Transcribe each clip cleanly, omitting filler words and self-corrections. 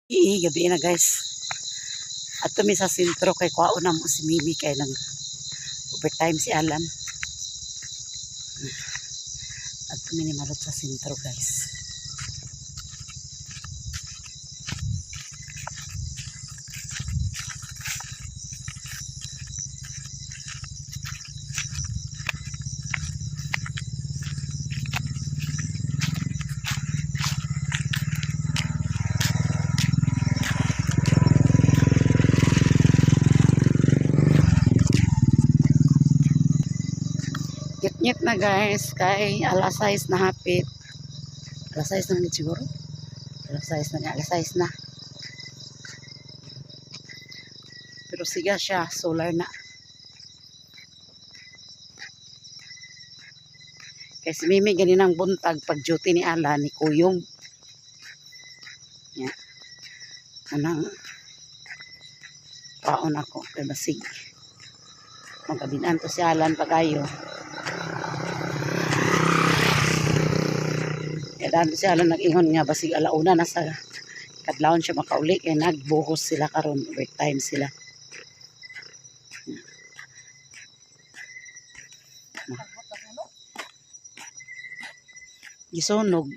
Ii, gabi na, guys. Adto mi sa sentro kay kuhaon na mo si Mimi kay nang overtime si Alan. Adto mi ni Malot sa sentro, guys. Ngit na, guys, kay alas 6 na hapit. Alas 6 na gid siguro. Alas 6 na, alas 6 na. Pero siga siya, solar na. Kay si Mimi ganinang buntag pag duty ni Alan ni Kuyong. Ya. Anang paon ako kay basig. Magabinan to si Alan pagayo. Kaya daan si Alan nag-ingon nga basig alauna na sa kadlawon siya makauli kay nagbuhos sila karon, overtime sila. Gisunog.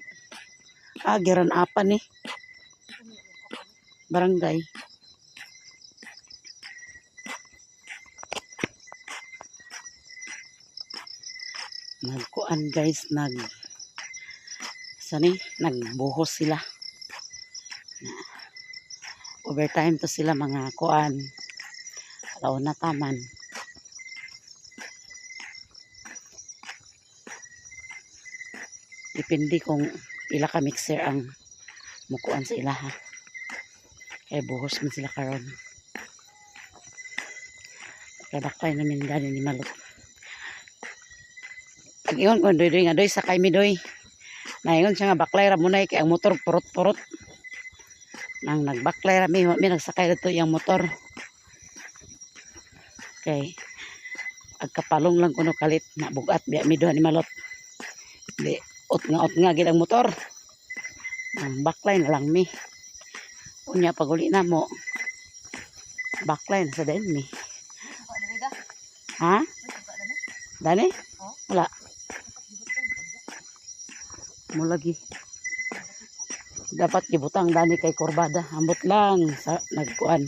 Ah, giran apa ni. Barangay. Nagkuan, guys, nag sani nagbuhos sila. Overtime to sila mga kuan. Alauna taman. Depende kung pila ka mixer ang mukuan sa ilaha. Kaya buhos man sila karon. Kaya baklay namin gani ni Malot. Pag ingon ko, "Doy, doy nga doy, sakay mi, doy." Naingon siya nga baklay ra munay kay ang motor purot-purot. Nang nagbaklay ra mi, wa mi nagsakay dito iyang motor. Kay agkapalong lang kuno kalit na bugat biya mi duha ni Malot. Di ot nga gid ang motor. Nang baklay na lang mi. Unya pag uli na mo, baklay na sa din mi. Ha? Dani? Wala. Mo lagi. Dapat gibutang dani kay kurbada. Ambot lang sa nagkuan.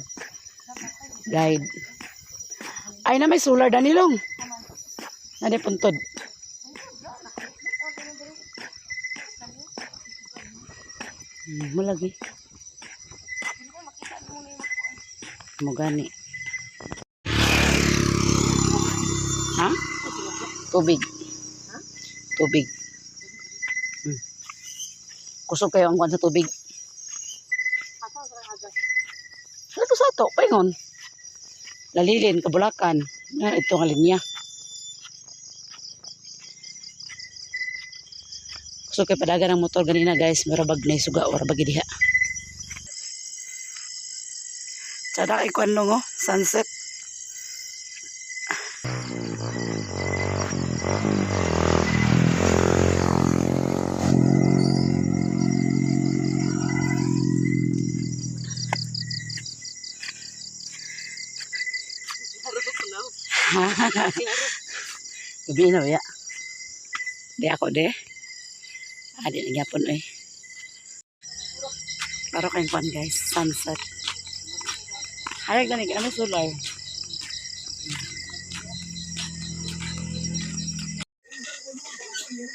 Guide. Ay na may solar dani long. Nani puntod. Mo lagi. Mo gani. Ha? Tubig. Tubig. Kusog kayo ang kuan sa tubig. Ano to sa ato? Paingon. Lalilin, Kabulakan. Na, ito nga linya. Kusog kay padagan ng motor ganina, guys. Marabag na suga or bagi diha. Tsada kay kuan long oh, sunset. Gabi na ba? Di ako de. Ah, di na gyapon eh. Klaro kayong kuan, guys, sunset. Hayag gani ano solar.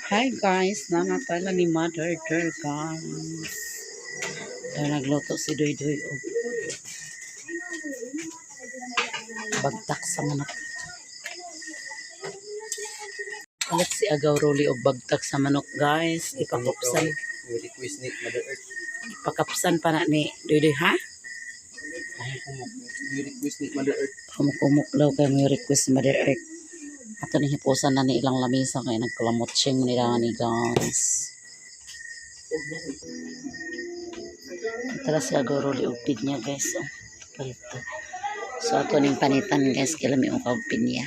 Hi guys, nangatala ni Mother Dear, guys. Daw nagluto si Doy Doy og bagtak sa manok. Palit si Agaw Roli og bagtak sa manok, guys. Ipakupsan. May request ni Mother Earth. Ipakapsan pa na ni Doy Doy, ha? May request ni Mother Earth. Kumuk-kumuk daw kay may request si Mother Earth. Ato ni hipusan na ni ilang lamisa kay nagkulamot siyang nila ni, guys. Ito si Agaw Roli og pinya, guys. Oh, palit to. So ato ning panitan, guys, kay lami og pinya.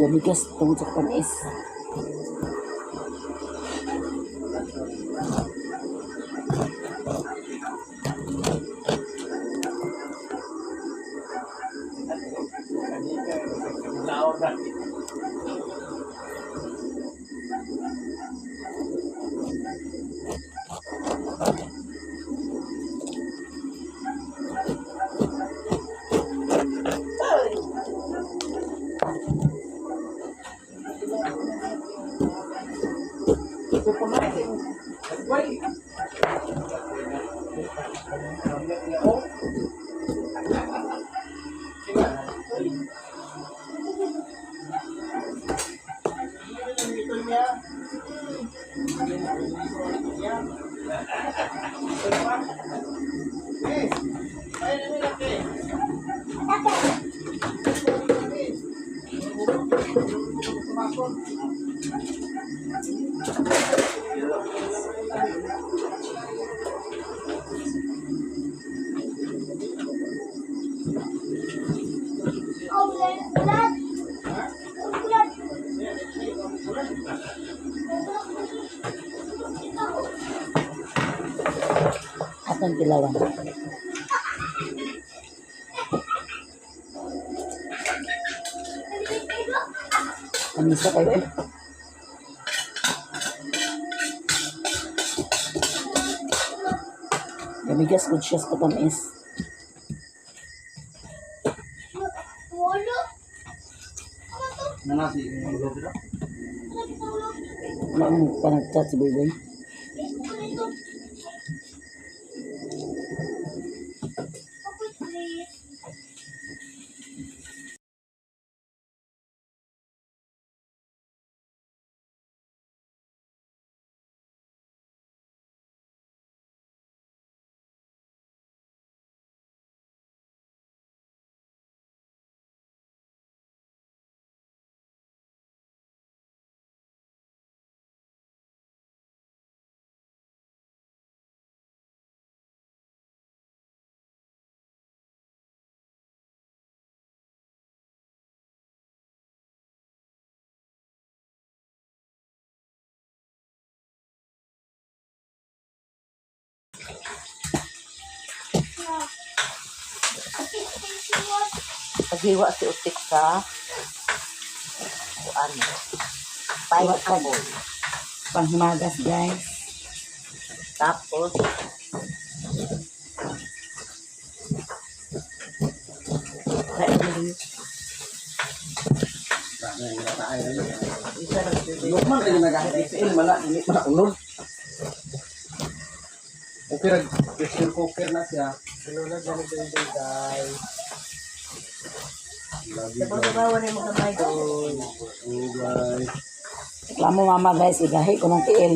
Yamigas tungod sa katamis. Oh, blood. Blood. Atong tilawan. Kamisa kayo eh. Yamigas gud siya sa katamis. Wala. Ano to? Nana si ulo dira. Ano to? Wala mo pa nag-chat si Boy Boy. Ano to? Ako, please. Paghiwa si Utik sa kuan. Pineapple. Panghimagas, guys. Tapos isa lang siya. Lukman rin nagahit isiin mana ini mana unod. Okay ra pressure cooker na siya. Tulog na ni Duy guys. Love you Sa pagbabawa na yung mga kamay doon. Oh guys. Reklamo mama guys, igahi ko ng tiil.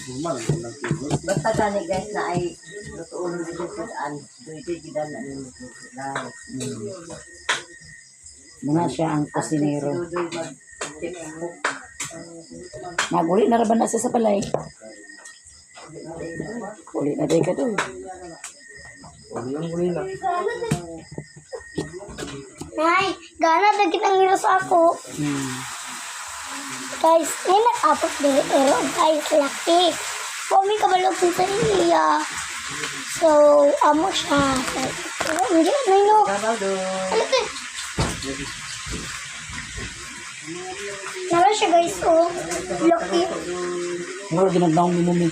Normal lang tigol. Basta gani guys na ay lutuon dito sa an. Duy Duy gidan na nimo guys. Muna siya ang kusinero. Si Duy mag chef. Naguli na ra ba na siya sa balay? Uli na day ka doon. Wala lang guli lang. Nay, gana na kitang iro sa ako. Guys, may nag-apot diri pero guys, laki. Wa mi kabalog sa iya. So, amo siya. So, pero hindi na no. Babaw doon. Ano to? Nara siya guys, oh. Laki. Mura ginagdaong ni Mumi.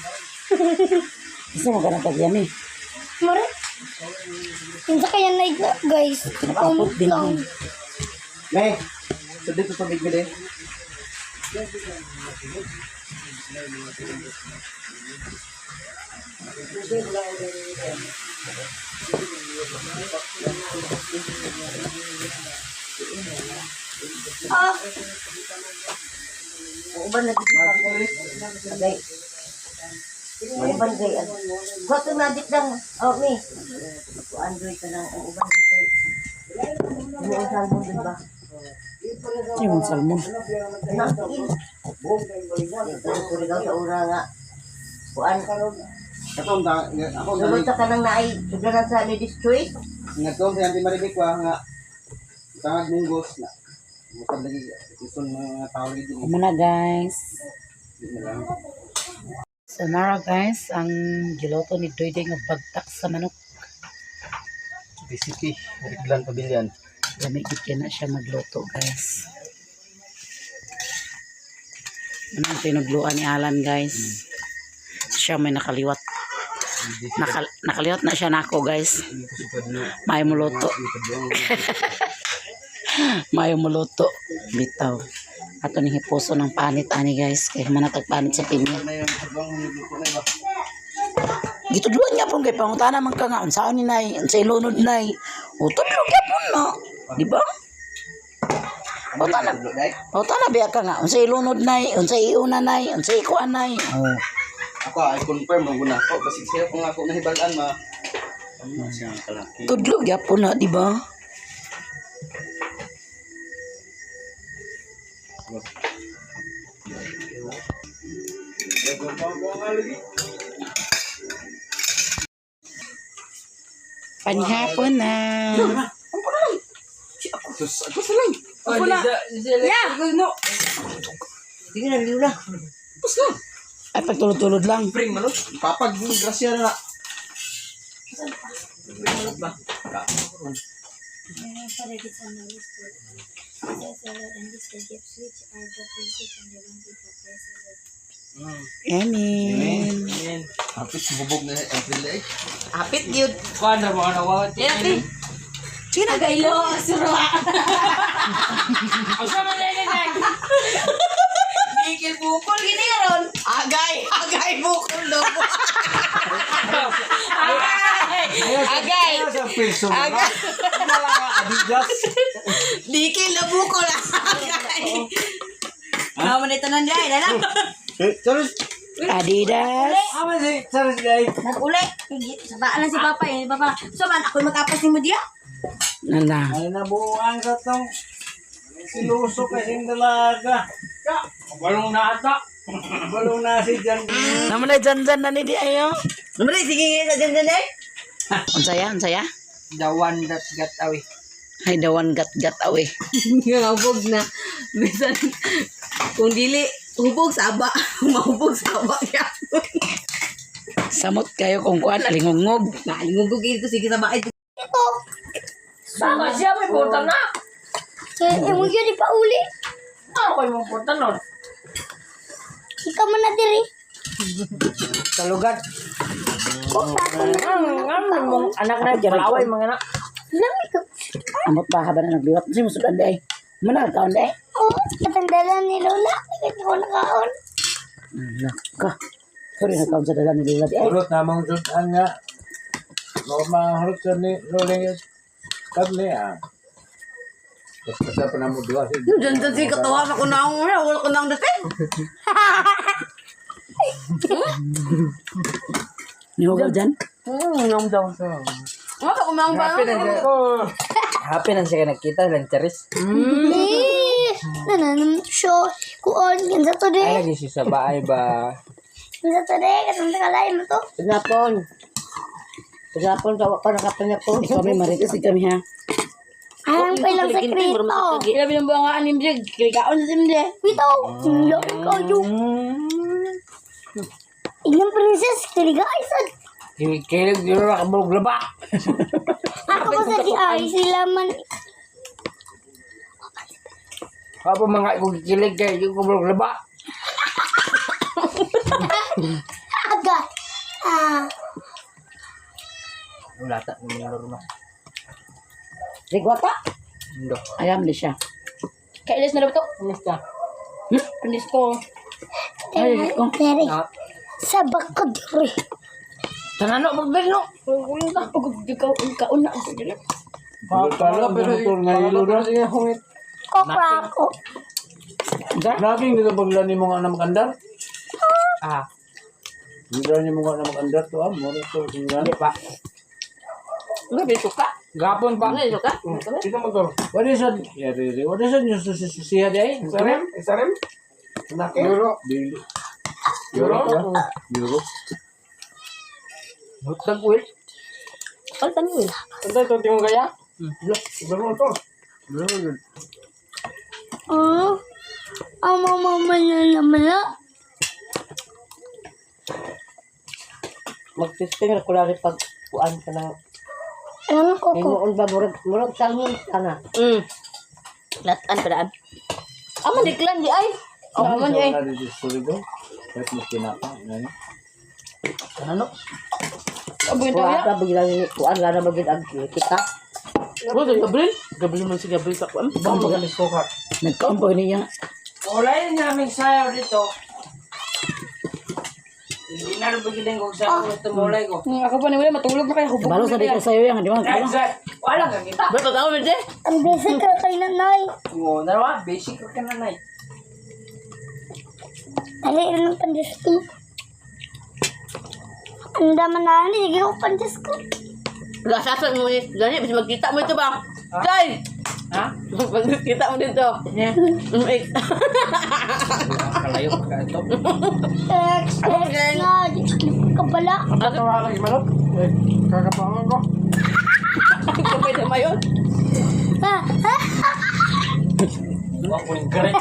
Isa mo ganang tagyami. Mura. Kinsa kaya na guys. Nag-apot din Lang. ako. Me. So dito sa big bide. Ah, Uban na dito sa Agay. Uban gay. Gusto na dit lang. Oh, mi. Kuan doy ka lang. Ang uban di kay. Mo ang salmon doon ba? Ay, mong salmon. Nakin. Kuri daw sa ura nga. Kuan. Katong da ako Sunod dali. sa kanang naay sugdaran sa Ladies Choice. Ngadto sa Auntie Maribik wa nga Tangag munggos na. Musad lagi ison mga tao lagi din. Muna, guys. Di na lang. So nara, guys, ang giloto ni Doyday nga bagtak sa manok. Recipe, Riglan Pavilion. Lami gid kay na siya magluto, guys. Ano ang tinugluan ni Alan, guys? Siya may nakaliwat. Nakaliwat na siya nako, guys. May muluto. May muluto. Bitaw. Ato ni hipuso ng panit ani, guys, kay manatag panit sa pinya. Gitudluan niya pong kay pangutana man ka nga unsaon ni nay, unsay lunod nay. O tudlo gyapon na, di ba? Pangutana. Pangutana biya ka nga unsay lunod nay, unsay iuna nay, unsay ikuan nay. Oh. Ako ay confirm mo guna ako basig siya kung ako nahibalaan ma. Ano siya ang kalaki. Tudlo gyapon na, di ba? Panihapon na. Sus, ako sila. Sige na, liw na. Tapos na. Ay, pagtulod-tulod lang. Spring manot. Papag grasya na. Amen. Hapit bubog na April eh. Apit gyud. Sige na, Nagailo, suro. Bikil bukol gini ron. Agay, agay bukol do. Agay. Agay. Sa peso mo. Agay. Bikil na bukol. Agay. Mama na tanan dai, lala. Terus Adidas. Nag-uli. Sabaan lang si Papa eh. Papa, so man, ako'y mag-apas ni mo diya. Nala. Ay nabuang sa tong siluso kasing dalaga. Balong na ata. Balong na si Jan. Naman na dyan na ni di ayo. Namali sige sa dyan dyan eh. Unsaya, unsaya? The one that got away. Ay, the one got got away. Nga hubog na. Bisan kung dili hubog sa aba, mahubog sa aba gyapon. Samot kayo kung kuan alingungog. Naingugog ito sige sa baay. Ito. Baka siya may portal na. Kaya mo yun ipauli. Ano ko yung portal nun? Ikaw man na diri. Sa lugar. Mong anak na, palaway mga anak. Lami ko. Amot ba ba na nagliwat? Kasi musudan di ay. Mana kaon di ay. Oh, katandala ni Lola. Bakit ako nakaon? Naka. Sorry, nakaon sa dala ni Lola di ay. Hulot namang sudan nga. Mahulot sa ni Loling karne ah. Basta pa na mo duha si Diyan dyan sige katawa sa kunang wala ko nang dati. Nihugaw dyan. Nang daw. Wala ko nang ba? Happy na siya nagkita lang charis. Eh, nananam siya. Kuon, gansa to Ay de. lagi siya sa baay ba. Gansa to de. Katandala mo to. Pinapon. Pinapon ka pa nakapanapon. Ikaw may marites kami ha. Alam ko ilang sekreto. Ilabi ng buwan nga anim siya, kilikaon sa simde. Bitaw, lami ko yung. Ilang princess, kiliga ay sad. Kilig yun na kabog laba. Ako pa sa di ay sila man. Apo mga kikilig kay yung kabog laba. Aga. Ah, Wala ta ng mga lorma. Rigwata. Ndo. Ayam di siya. Kailis na daw to. Basta. Pinis ko. Ay, ko. Dere. Sa bakod dere. Tanano pag no. Kulang ka. Kaon na. Tala pero nga ilo ra. Kokra ako. Laging dito bagla ni mga anak makandar. Ah. Dito ni mga anak makandar to ah, mo to singgan. Pa. Grabe, suka. Gapon pa. Ano, suka? Sino motor? What is it? Yeah, really. What is it? Yung susiya day? Sarem? Sarem? Euro. Dili. Euro? Euro. Hutag oil. Palitan mo eh. Antay, ito tingong kaya? Look, ibang motor. Oh, ang mama na naman. Mag-testing na kulari pag kuan ka ng Alam ko ko. Ingoon ba murag murag salmon sana. Latan padaan. Amo diklan di ay. Amo di ay. Wala dito sa Surigao. Kahit mas kinapa. Ano? Ano? Abo yung Kuan tayo. ka bigla ni kuan gana magid ang kita. Wala si Gabriel. Gabriel man si Gabriel sa kuan. Ba magaling suka. Nagkaon po niya. Wala yun namin sayaw dito. Hindi na rin bigyan ko sa ako tumulay ko. Ako pa ni wala matulog na kaya hubog. Kabalo sa dito sa'yo yan. Di ba? Ay, sir, wala kang kita. Ba pagkaon mo de? Ang basic ka kay nanay. Oo, narawa, basic ka na nay. Dali rin ang pandisko. Ang dama na ni sige ko pandisko. Gasasan mo ni Dani bis magkita mo ito ba? Day. Ha? Magkita mo dito. Yeah. Ex. Kalayo pa ka ito. X, X na. Kabala. Tawa lagi manok. Eh, kakapangan ko. Kapay na mayon. Ah, ah. Wala ko yung garit.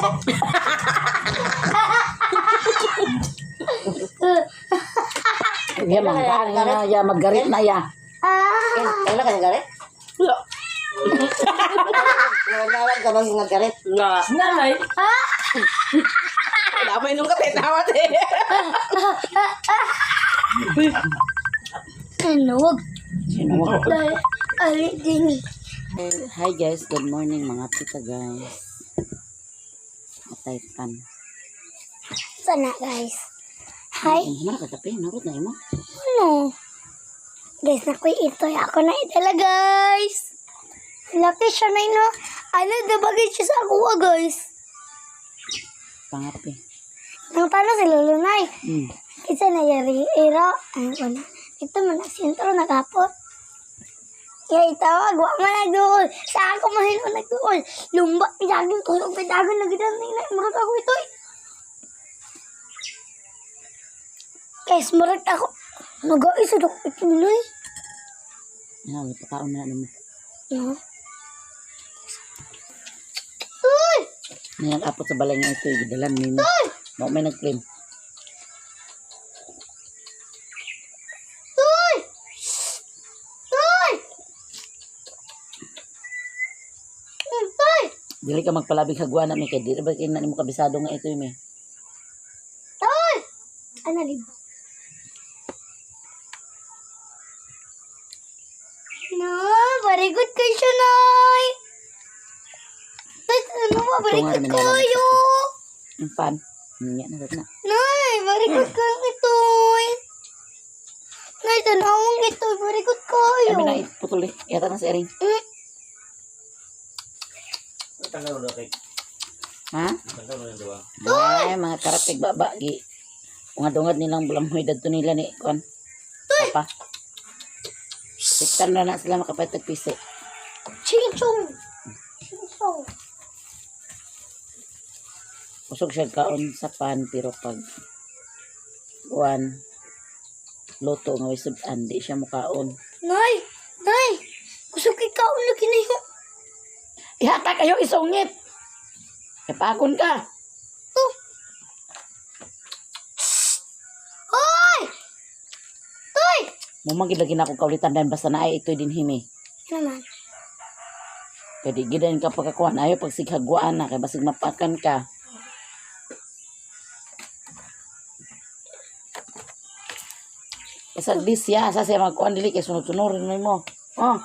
Ya, manggaan na ya, maggarit na ya. Ah. Wala ka garit? Wala. Wala ka bang nga garit? Nga. Nanay. Wala pa inom kape tawat eh. Sinuwag. Sinuwag. Dahil, ali din. Hi guys, good morning mga tita guys. Atay pan. Sana guys. Hi. Ay, mana ka kape, narot na imo. Ano? Guys, naku, ito. Ako na itala, guys. Laki siya na ino. Ano, dabagay siya sa ako, ah, guys. Pangape. Nang tano si Lolo Nay. Isa na yari, iro. Ano ko na. Ito man, sintro nagapot. Ya, itawag, wa man nagduol. Sa ako mahilo nagduol. Lumba, pidagin, tulog, pidagin, nagidan, na, murag ako ito. eh. Guys, murag ako. Nag-aisa ako ito, Noy. Ano, pakaon na nimo. No? Uy! Niyang apot sa balay nga ito, gidalan nimo. Mo may nag-claim. Uy! Uy! Uy! Dili ka magpalabig hagwa na mi kay dili ba kay na nimo kabisado nga ito mi. Uy! Ano libo? No, very good kayo siya, Nay. Ba't ano ba, very Ito nga good naman naman. kayo. Ang pan. Niya na na. Nay, very good kayo ito. Nay, tanawang ito, very good kayo. Kami na iputol eh. Yata na si Ering. Tanggal na kay. Ha? Tanggal na duwa. Ay, mga karapig baba gi. Ungad-ungad nilang bulamhoy dadto nila ni kuan. Papa. Siktan na na sila makapatag pisi. Ching chong. Ching chong. Usog siya kaon sa pan pero pag kuan luto nga way sudan di siya mukaon. Nay, nay, gusto kay kaon lagi na yun. Ihata kayo isungit. Kapakon ka. To. Hoy! Toy! Mumang gid lagi na akong kaulitan dahil basta naay ito'y dinhimi. Ano naman? Kaya di gidan ka pagkakuan ayo pag sighagwaan na kay basig mapakan ka. Basta di siya sa siya magkuan dili kay sunod-sunod rin mo. Oh.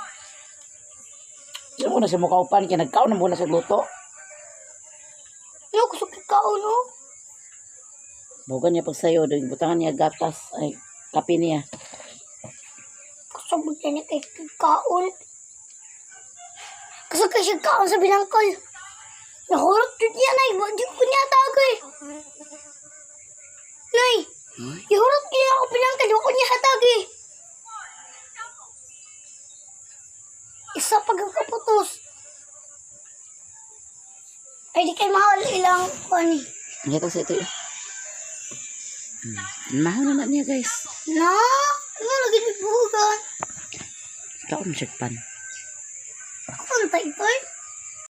Siya mo na siya mukaupan kay nagkaon na mo na siya luto. Ano, gusto kay kaon, oh. Bugan niya pagsayo, doon butangan niya gatas ay kape niya. Gusto mo yan kay kaon. Gusto kay siya kaon sa binangkol. Nahurot yun niya, nay. Di ko niya tagay. Nay, ihurot niya ako binangkol. Di ko niya hatag eh. Isa pagkakaputos. Ay, di kay mahal ilang kuan eh. Ang sa ito. Eh. Mahal na na niya guys. Na, ano lagi ni bugan? Kaon siya pan. Punta ito eh.